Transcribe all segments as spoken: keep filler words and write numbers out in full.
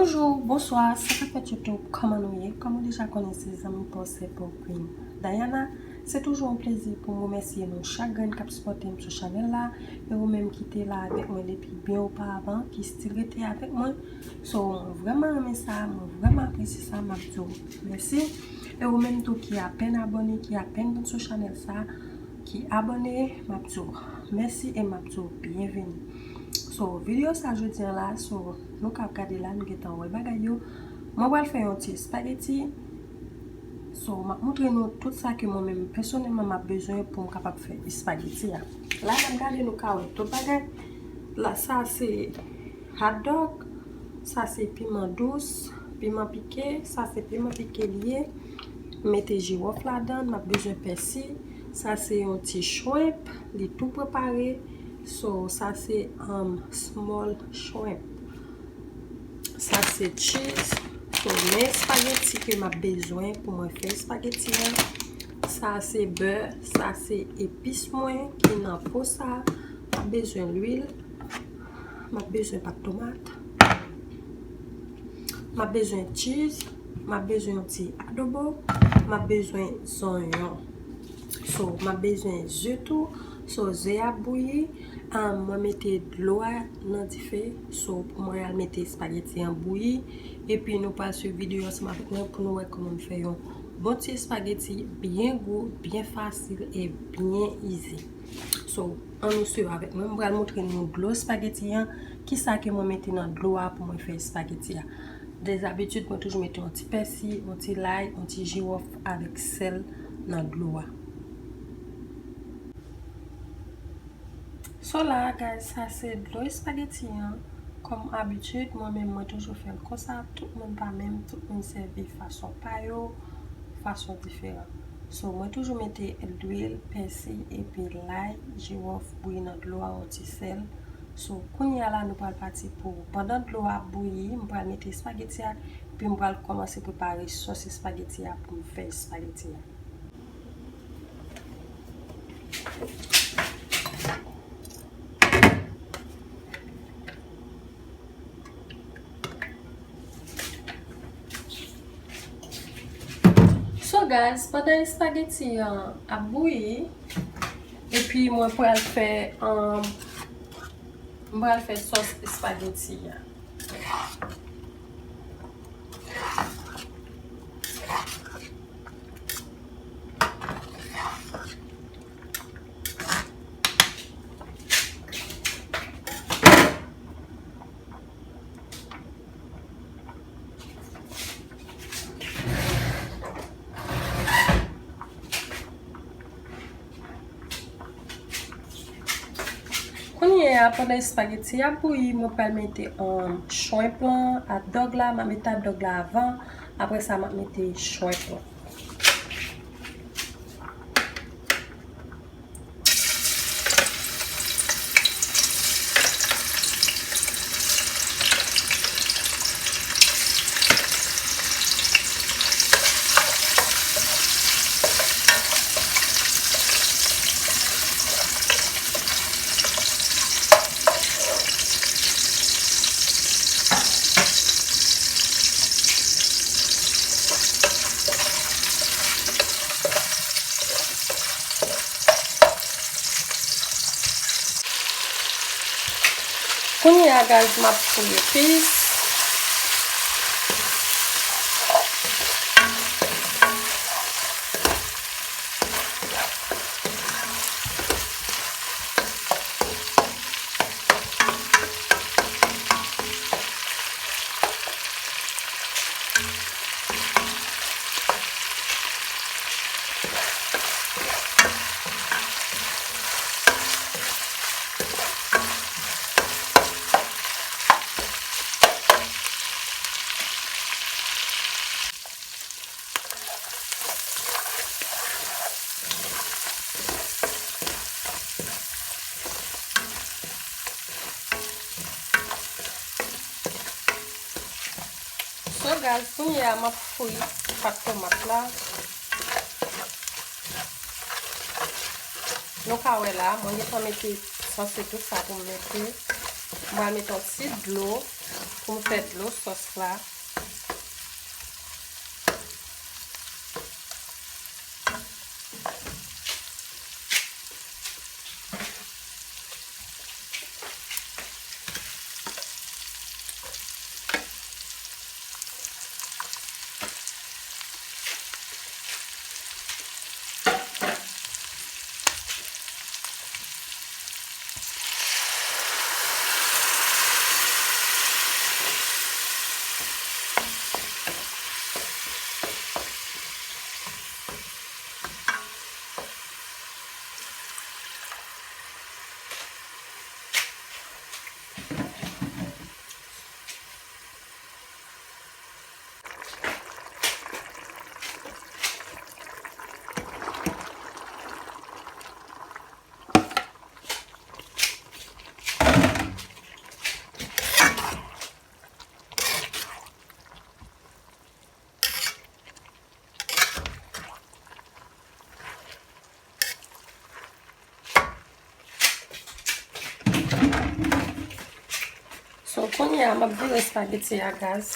Bonjou, bonswa, sa k ap fèt YouTube, kòman nou ye? Kòm ou deja konnen, se zanmi pa w, sè pa w, Queen Diana. Se toujou yon plezi pou m remèsye nou chak grenn k ap sipòte m sou chanèl la, e ou menm ki te la avèk mwen depi byen oparavan, ki still rete avèk mwen. So, mwen vrèman renmen sa, mwen vrèman apresye sa, m ap di w mèsi. E ou menm tou ki apèn abòne, ki apèn vin sou chanèl sa, ki abòne, m ap di w mèsi e m ap di w byenveni. So, videyo sa jodi a la, so, nou ka ap gade la, nou gentan wè bagay yo. Mwen pral fè yon ti espageti. So, m ap montre nou tout sa ke mwen menm pèsonèlman m ap bezwen pou m kapab fè espageti a. La, n ap gade, nou ka wè tout bagay. La, sa se hot dog, sa se piman dous, piman pike, sa se piman pike li ye. M mete jiwòf ladan, m ap bezwen pèsi. Sa se yon ti shrimp, li tou prepare. So, sa se, um, small shrimp. Sa se cheese. So, men espageti ke m ap bezwen pou mwen fè espageti an. Sa se bè, sa se epis mwen ki nan po sa. M ap bezwen lwil. M ap bezwen pat tomat. M ap bezwen cheese. M ap bezwen yon ti adobo. M ap bezwen zonyon. So, m ap bezwen ze tou. So, ze a bouyi. Ah, mwen mete dlo a nan dife. So, pou mwen al mete espageti an bouyi. Epi nou pral swiv videyo ansanm avèk mwen pou nou wè kòman m fè yon bon ti espageti byen gou, byen fasil e byen easy. So, ann nou swiv avèk mwen. Mwen pral montre nou dlo espageti an, kisa ke mwen mete nan dlo a pou mwen fè espageti a. Dèzabitid, mwen toujou mete yon ti pèsi, yon ti lay, yon ti jiwòf avèk sèl nan dlo a. So la, guys, sa se dlo espageti an. Kòm abitid, mwen menm, mwen toujou fè l konsa. Tout moun pa menm, tout moun sèvi fason pa yo, fason diferan. So, mwen toujou mete lwil, pèsi, epi lay, jiwòf bouyi nan dlo a, yon ti sèl. So, kounye a la, nou pral pati pou, pandan dlo a ap bouyi, m pral mete espageti a, epi m pral kòmanse prepare sòs espageti a pou m fè espageti a. So guys, pandan espageti an ap bouyi, epi mwen pral fè, um, mwen pral fè sòs espageti a. Kounye a, pandan espageti a ap bouyi, mwen pral mete, um, shrimp lan, hot dog la, m ap mete hot dog la avan, apre sa, m ap mete shrimp lan. Kounye a, guys, m ap fouye epis. So, guys, kounye a m ap fri pat tomat la. Nou ka wè la, mwen gentan mete sanse tout sa pou m mete. Mwen mete yon ti dlo. Pou m fè dlo sòs la. So, kounye a, m ap vire espageti a gaz.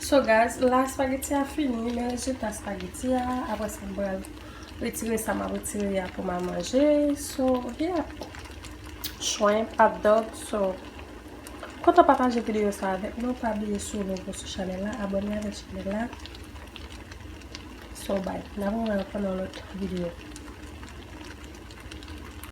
So guys, la espageti a fini, men rezilta espageti a, apre sa m pral retire sa m ap retire a pou m al manje. So, yeah. Shrimp, hot dog, so, kontan pataje videyo sa avèk nou, pa bliye si w nouvo sou chanèl la, abòne avèk chanèl la. So, bye. N ap wè pandan yon lòt videyo.